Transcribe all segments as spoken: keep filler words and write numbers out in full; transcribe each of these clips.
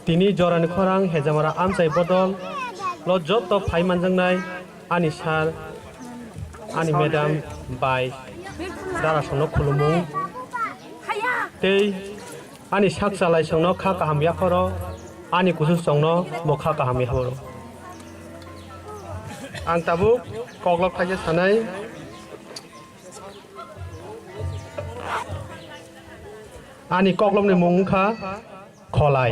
Tini jorani khorang hejamara amchai bodol lo joto phai manjaknai ani sir, ani madam, bai, darasongno khulumung tei ani sak chalaisongno kha kaham yapharo, ani kuchusongno bo kha kaham yapharo. Ang tabuk koklop khaisa sanai. Ani koklopni mung wngkha Kholai.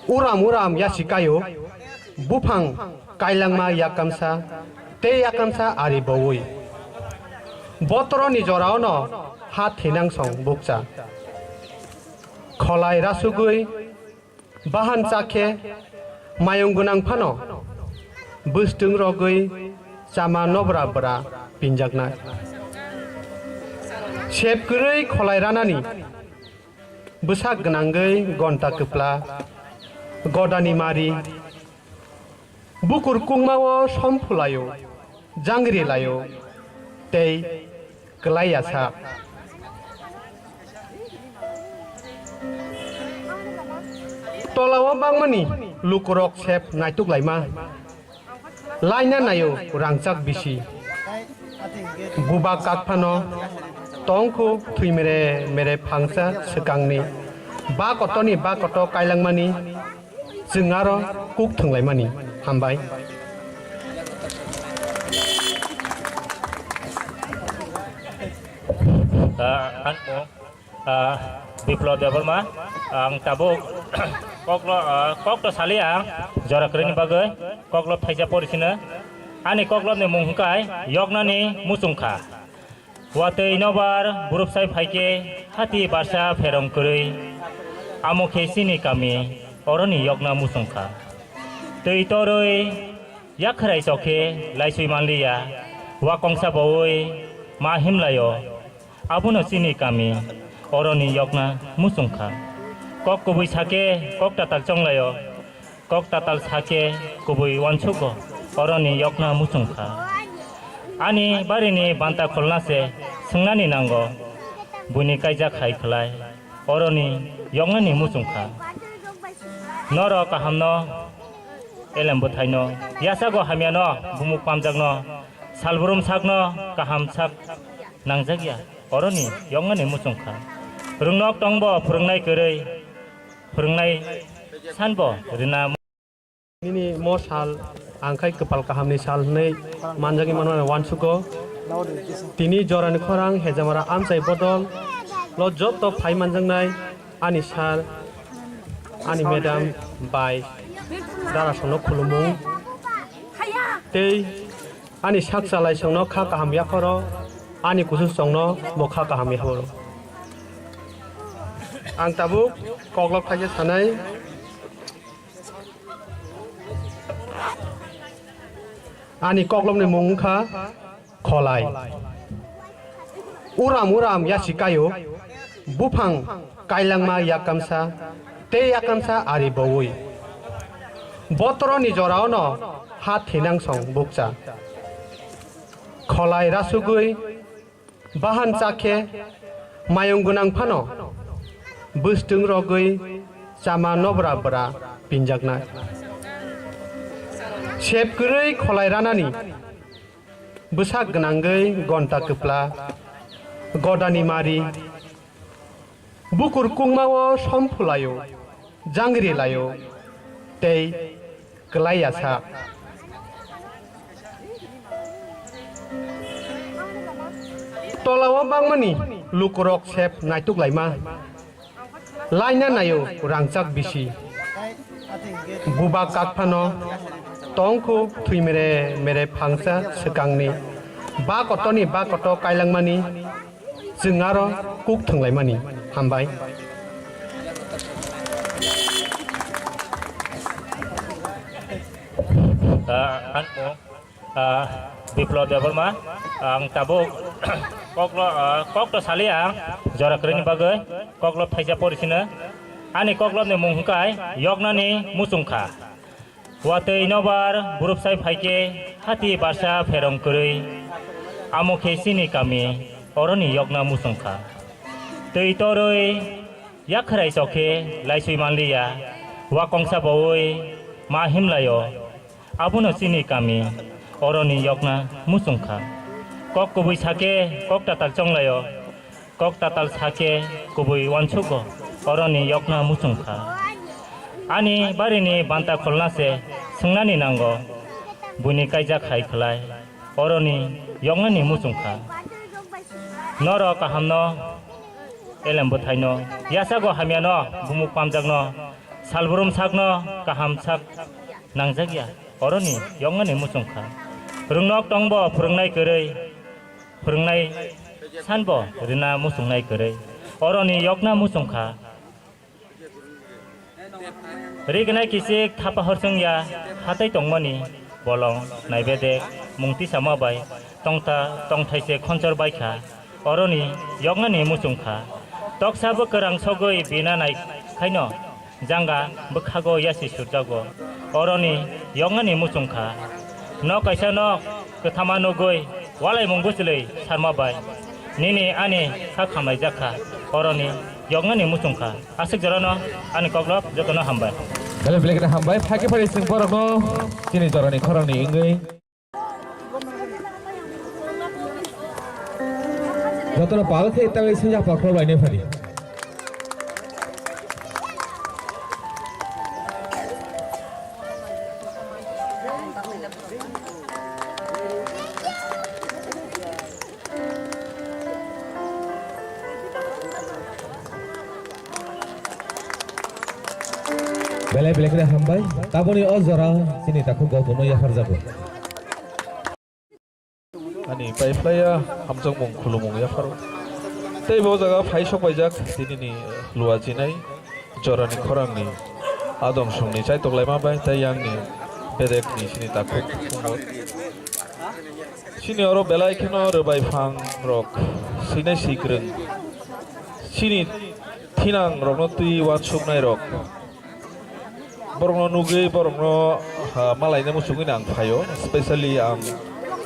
Uram uram yasi kaio, buphang kailangma yakamsa, tei yakamsa ari boui. Botoroni joraono ha thinangsong bukcha. Kholai rasugwi bahan chakhe mayung gwnang phano bwstung rogwi chama nobra bra pinjaknai. Sep kwrwi kholai ranani bwsak gwnangwi gonta kwpla, godani mari, bukur kungmao som phulaio, jangri laio, tei kwlai ya sak. Tolao bangmani lukurok sep naituk laima. Laina naio rangchak bisi. Buba kak phano tongkhu thwi mere mere phangsa swkangni. Ba kotoni ba koto kailangmani chwng aro kuk thwnglaimani. Hambai. Ah, ang mo, ah, Biplop Debbarma, ang tabuk koklo, ah, kok to sali ang jora kwrwini bagwi koklo thaisa pori sino. Ani koklopni mung hwnkhe Yoknani Muchungkha. Watwi nobar burupsai phaikhe hati barsa pherong kwrwi, amo khe chini kami oroni Yokna Muchungkha. Twi torwi yakhrai chokhe laiswi manliya, wakongsa boui ma himlaio, abono chini kami oroni Yokna Muchungkha. Kok kubui sakhe kok tatal chonglaio, kok tatal sakhe kubui uansugo oroni Yokna Muchungkha. Ani barini banta kholna se swngnani nango, buini kaijak hai khlai oroni Yoknani Muchungkha. Norok kahamno elem bwthaino, yasago hamyano, bumuk pamjakno, salbrum sakno kaham sak nangjakya, oroni Yoknani Muchungkha. Rwngnok tongbo phwrwngnai kwrwi, phwrwngnai sanbo rwna. Nini mo sal ang khai kwpal kahamni sal hwnwi manjagwi mano uansugo. Tini jorani khorang hejamara amchai bodol lo joto phai manjaknai ani sir, ani madam, bai, darasongno khulumung tei ani sak chalaisongno kha kaham yapharo, ani kuchusongno bo kha kaham yapharo. Ang tabuk koklop khaisa sanai. Ani koklopni mung wngkha Kholai. Uram uram yasi kaio, buphang kailangma yakamsa tei yakamsa ari boui. Botoroni joraono ha thinangsong bukcha. Kholai rasugwi bahan chakhe mayung gwnang phano bwstung rogwi chama nobra bra pinjaknai. Sep kwrwi kholai ranani bwsak gwnangwi gonta kwpla, godani mari, bukur kungmao som phulaio, jangri laio tei kwlai ya sak. Tolao bangmani lukurok sep naituk laima. Laina naio rangchak bisi. Buba kak phano tongkhu thwi mere mere phangsa swkangni. Ba kotoni ba koto kailangmani. Chwng aro kuk thwnglaimani. Hambai. Ah, ang mo, ah, Biplop Debbarma, ang tabuk koklo, ah, kok to sali ang jora kwrwini bagwi koklo thaisa pori sino. Ani koklopni mung hwnkhe Yoknani Muchungkha. Watwi nobar burupsai phaikhe hati barsa pherong kwrwi, amo khe chini kami oroni Yokna Muchungkha. Twi torwi Yakhrai chokhe laisui manliya, wa kongsa baui ma himlaio, abono chini kami, oroni yokna muchungkha. Kok kubui sake kok tatal chonglaio, kok tatal sake kubui wansugo, oroni yokna muchungkha. Ani barini banta kholna se swngnani nango, buini kaijak hai khlai, oroni yoknani muchungkha. Norok kahamno elem bwthaino, yasago hamyano, bumuk pamjakno, salbrum sakno kaham sak nangjakya, oroni yoknani muchungkha. Rwngnok tongbo phwrwngnai kwrwi, phwrwngnai sanbo rina muchungnai kwrwi, oroni yokna muchungkha. Rignai kisik thapa horsongya hatai tongmani bolong naibedek mung tisama bai tongta tongthaise khonchor baikha, oroni yoknani muchungkha. Toksa bwkrang sogwi bina nai khaino janga bwkhago yasi surjago, oroni yoknani muchungkha. Nok kaisa nok kwthama nugwi walaimung bwchwlwi sarma bai nini ani kha khamlaijak kha, oroni yoknani muchungkha. Aswk jorano ani koklop jotono hambai. Belai belai khe hambai. Phaikhe phari chwng borokno chini jorani khorangni wngwi. Jotono pal khe tangwi sinjak pakhor lainai phari. Belai belai khe hambai. Taboni o jora chini takhuk Gautamno yapharjago. Ani paiphlaiya hamjakmung khulumung yapharo. Tei bo jaga phai sokpaijak tinini luwa jinai jorani khorangni adong songni chaitok laima bai tei yangni bedekni chini takhuk phungo. Chini oro belai kheno rwbai phang rok swinai swikwrwng. Chini thinang rokno twi uansuknai rok. Borokno nugwi borokno, ah, malaina muchungwi ang phaio, specially ang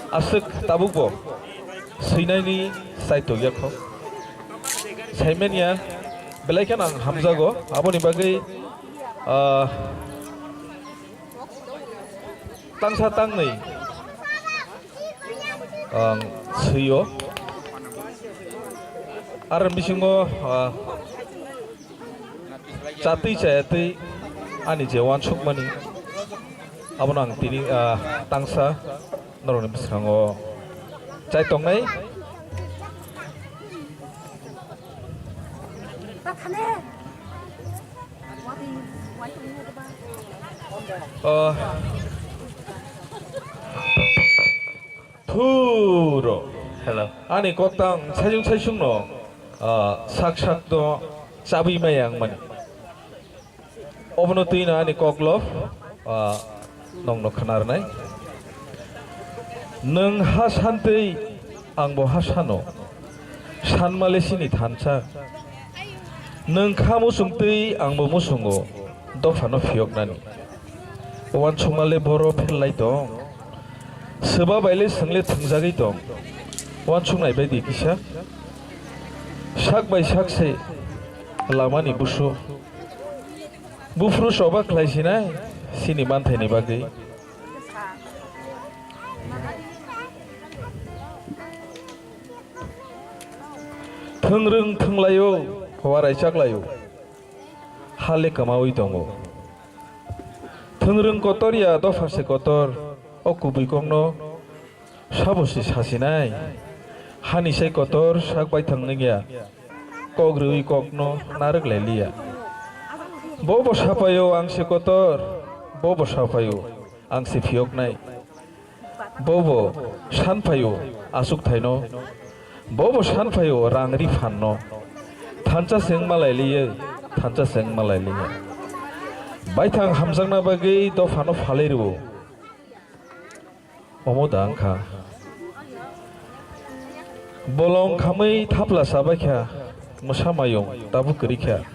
aswk tabukbo swinaini chaitok yakho. Saimanya belai kheno ang hamjago, aboni bagwi, ah, tangsa tangnwi ang swio. Ar bisingo, ah, chatwi chayatwi ani je uansukmani, abono ang tini, ah, tangsa norokni bwskango chai tongnai. Ah, thuro. Hello. Ani koktang saisung saisungno, ah, sak sakno chabwi maya wngmani. Obono twino ani koklo, ah, nongno khwnarnai. Nwng ha santwi, angbo ha sano. Sanmale sini thansa. Nwng kha musungtwi, angbo musungo. Dophano phiyoknani. Uansukmale boro phellai tong. Swba baile swngle thwngjagwi tong. Uansuknai baidi kisa. Sak bai sak se lamani busu. Buphuru choba khlai sinai sini manthaini bagwi. Thwngrwng thwnglaio, warai chaklaio. Hale kwmawi tongo. Thwngrwng kotor ya, dopha se kotor, o kubui kokno sabo se sasinai. Hani sai kotor sak baithang wngya, kok rwui kokno narwk lai liya. Bo bo sapaio ang se kotor, bo bo sapaio ang se phiyoknai. Bo bo san phaio aswk thaino, bo bo san phaio rang ri phanno. Thansa se wng malai liya, thansa se wng malai liya. Baithang hamjakna bagwi dophano phalai rwo. Omo da wngkha. Bolong khamwi thapla chabaikha, mwsa mayung tabuk kwrwikha.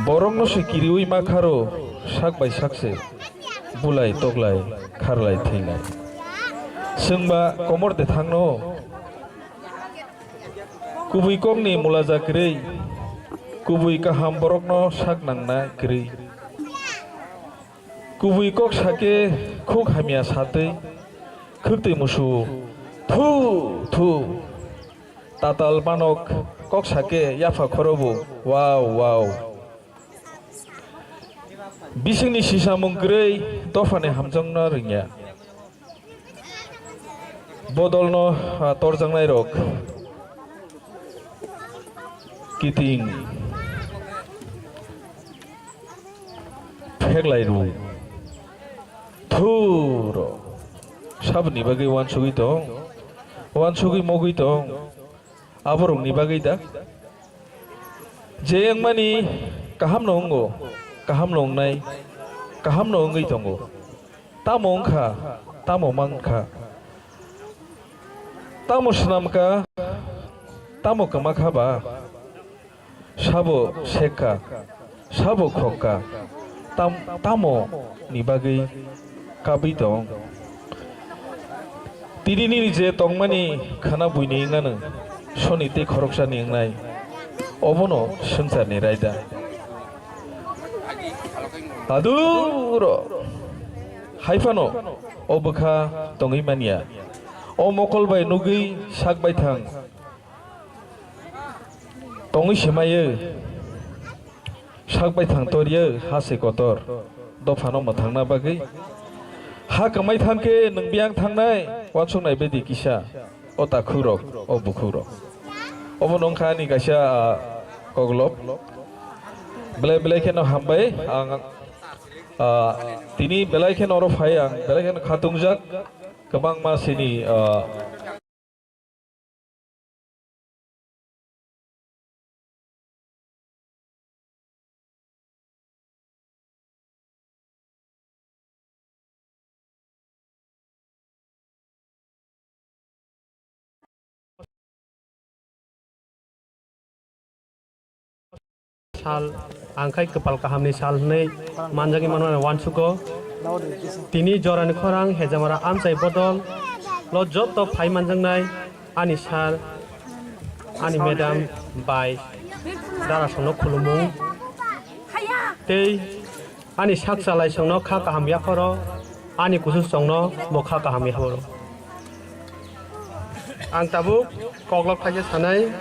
Borokno se kiriwi makharo, sak bai sak se bulai toklai kharlai thwinai. Chwngba komor de thangno. Kubui kokni mulaja kwrwi, Kubui kaham borokno sak nangna kwrwi. Kubui kok sakhe khuk hamya satwi khwktwi musu. Thu, thu. Tatal banok kok sakhe yapha khorobu. Wow, wow. Bisingni sisamung kwrwi dophani hamjakno rwngya. Bodolno, ah, torjaknairok kiting pheklai rw. Thuro. Saboni bagwi uansugwi tong, uansugwi mogwi tong. Aborokni bagwi da. Je wngmani kahamno wngo, kahamno wngnai, kahamno wngwi tongo. Tamo wngkha, tamo mankha, tamo swnamkha, tamo kwmakha ba, sabo sekha, sabo khokha, tam-, tamo ni bagwi kabwi tong. Tini nini je tongmani khana buini wngnano, soni tei khoroksani wngnai, obono swngcharni raida. Aduro hai phano o bwkha tongwi manya. O mokol bai nugwi sak baithang tongwi se maio. Sak baithang toryo ha se kotor. Dophano mwthangna bagwi. Ha kwmai thangkhe nwng biyang thangnai, uansuknai bedi kisa. O takhukrok, o bukhukrok. Obo nongkha ani kaisa, ah, koklop. Belai belai kheno hambai. Ang, ah, tini belai kheno oro phai ang, belai kheno khatungjak. Kwbangma sini, ah, Sal, ang khai kwpal kahamni sal hwnwi manjagwi mano uansugo. Tini jorani khorang Hejamara amchai bodol lo joto phai manjaknai ani sir, ani madam, bai, darasongno khulumung tei ani sak chalaisongno kha kaham yapharo, ani kususongno bo kha kaham yapharo. Ang tabuk koklop khaisa sanai.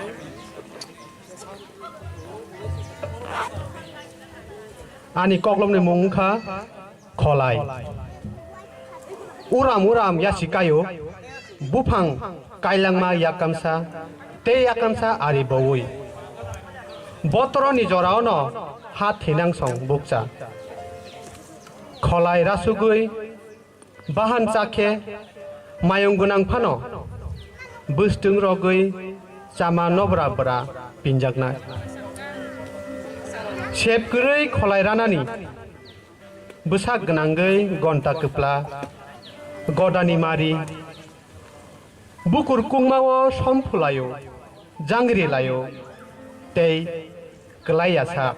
Ani koklopni mung wngkha Kholai. Uram uram yasi kaio, buphang kailangma yakamsa tei yakamsa ari boui. Botoroni joraono ha thinangsong bukcha. Kholai rasugwi bahan chakhe mayung gwnang phano bwstung rogwi chama nobra bra pinjaknai. Sep kwrwi Kholai ranani bwsak gwnangwi gonta kwpla, godani mari, bukur kungmao som phulaio, jangri laio tei kwlai ya sak.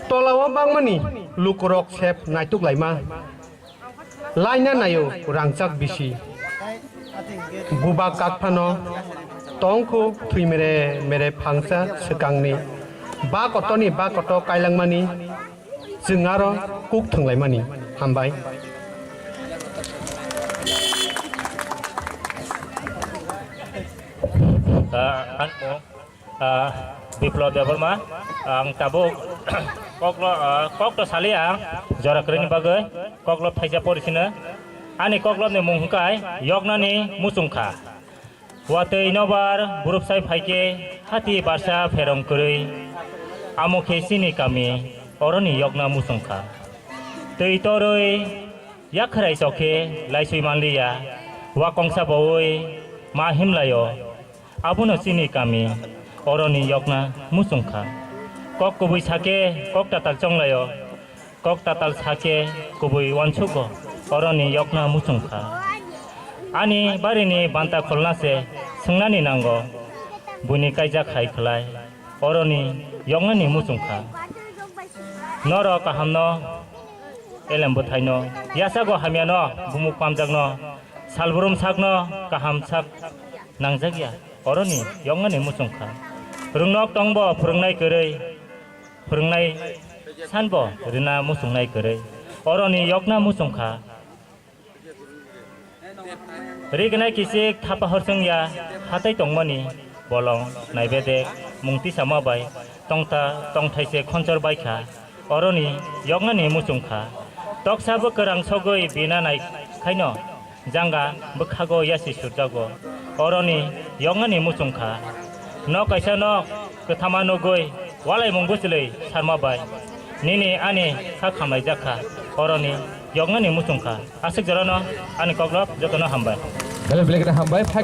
Tolao bangmani lukurok sep naituk laima, laina naio rangchak bisi. Buba kak phano tongkhu thwi mere mere phangsa swkangni. Ba kotoni ba koto kailangmani chwng aro kuk thwnglaimani. Hambai. Ah, ang, ah, Biplab Debbarma, ang tabuk koklo, ah, kokto sali ang jora kwrwini bagwi koklo thaisa pori sino. Ani koklopni mung hwnkhe Yoknani Muchungkha. Watwi nobar burupsai phaikhe hati barsa pherong kwrwi. Amo khe chini kami, oroni Yokna Muchungkha. Twi torwi yakhrai chokhe laiswi manliya, wakongsa boui ma himlaio. Abono chini kami, oroni Yokna Muchungkha. Kok kubui sakhe kok tatal chonglaio. Kok tatal sakhe kubui uansugo, oroni Yokna Muchungkha. Ani barini banta kholna se swngnani nango, buini kaijak hai khlai, oroni Yoknani Muchungkha. Norok kahamno, elem bwthaino, yachago hamyano, bumuk pamjakno, salbrum sakno, kaham sak nangjakya, oroni yoknani muchungkha. Rwngnok tongbo phwrwngnai kwrwi, phwrwngnai sanbo rwna muchungnai kwrwi, oroni yokna muchungkha. Rignai kichik thapa horsongya, hatai tongmani bolong naibedek mung tisama bai tongta tongthaise khonchor baikha, oroni yoknani muchungkha. Toksa bwkrang sogwi bina nai khaino janga bwkhago yasi surjago, oroni yoknani muchungkha. Nok kaisa nok kwthama nugwi walaimung bwchwlwi sarma bai nini ani kha khamlaijak kha, oroni yoknani muchungkha. Aswk jorano ani kokrok jotono hambai. Belai belai khe hambai.